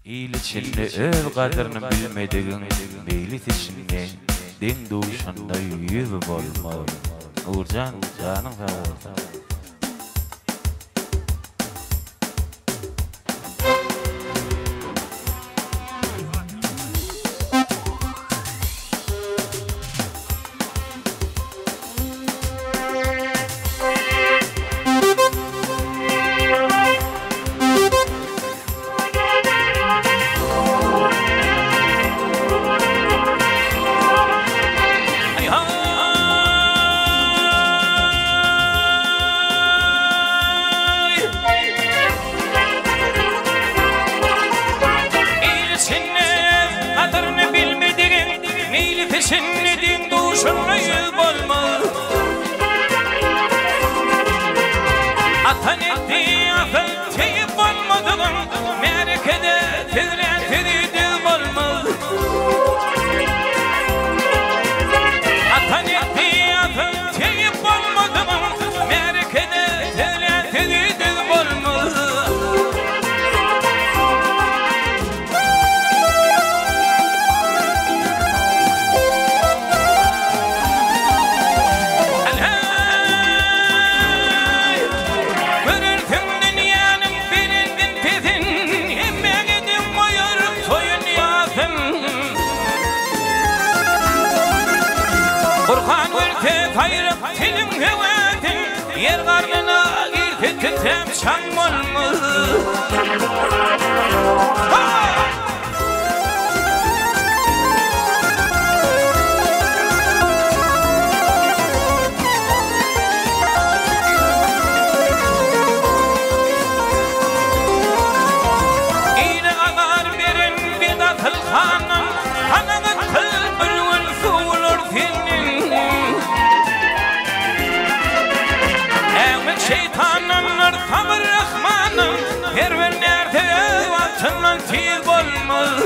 Il içinde öz gadyryny bilmedigiň meýlis içinde deň-duşunda ýüz bolmaz. Nurjan janyň sag bolsun. Il içinde gadyryny bilmedigiň meýlisi şindi deň-duşunda ýüz bolmaz. Ata netdi asyl teýip bolmadygyň märekede sözlän sözi düz bolmaz. Ata netdi asyl teýip bolmadygyň märekede sözlän sözi düz bolmaz. Heleý! Görersiň dünýäniň belendin pesin, Hemmäňe deň goýar toýun ýasyn. Gurhan görse saýrak tiliň höwesin, Ýer garnyna girse titräp çaň bolmaz. Ile azar beren bedasyl handan, Kanagat kyl bir gün suwular senden. Äwmez şeýtandandyr sabyr Rahmandan, Her bir närse öz wagtyndan tiz bolmaz.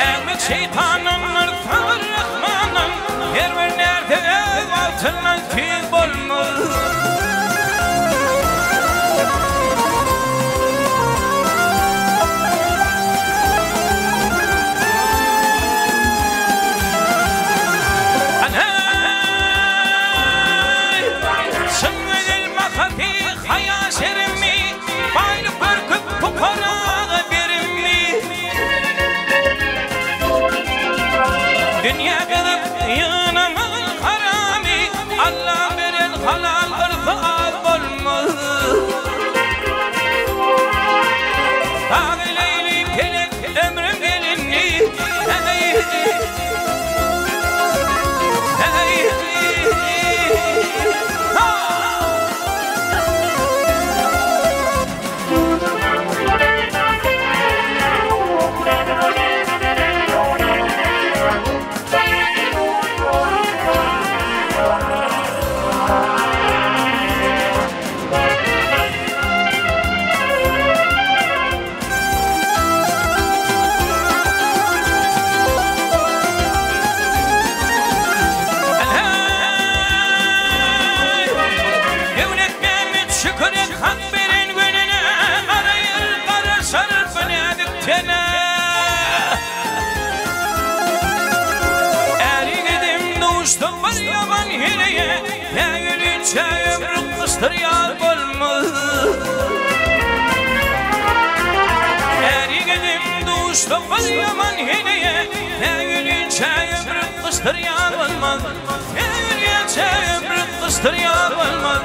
Äwmez şeýtandandyr sabyr Rahmandan, Her bir närse öz wagtyndan tiz bolmaz. Heleý! Çyn gözel mahasy, haýa-şerimi, Baýlyk görküp pukaraga berimmi? Dünýä gyzyp ýygnamagyl haramy, Alla beren halal yrsy az bolmaz. Dagy Leýli pelek ömrüm gelindi, Heý! Heý! Ha! Döwletmämmet şükür et Hak beren gününe, Gara ýyl garaşar bu näzik tene. Äri gidip duşdum bir ýaman heleýe, Nägeliçe ömrüň gyşdyr ýaz bolmaz. Äri gidip duşdum bir ýaman heleýe, Nägeliçe ömrüň gyşdyr ýaz bolmaz. Nägeliçe ömrüň gyşdyr ýaz bolmaz.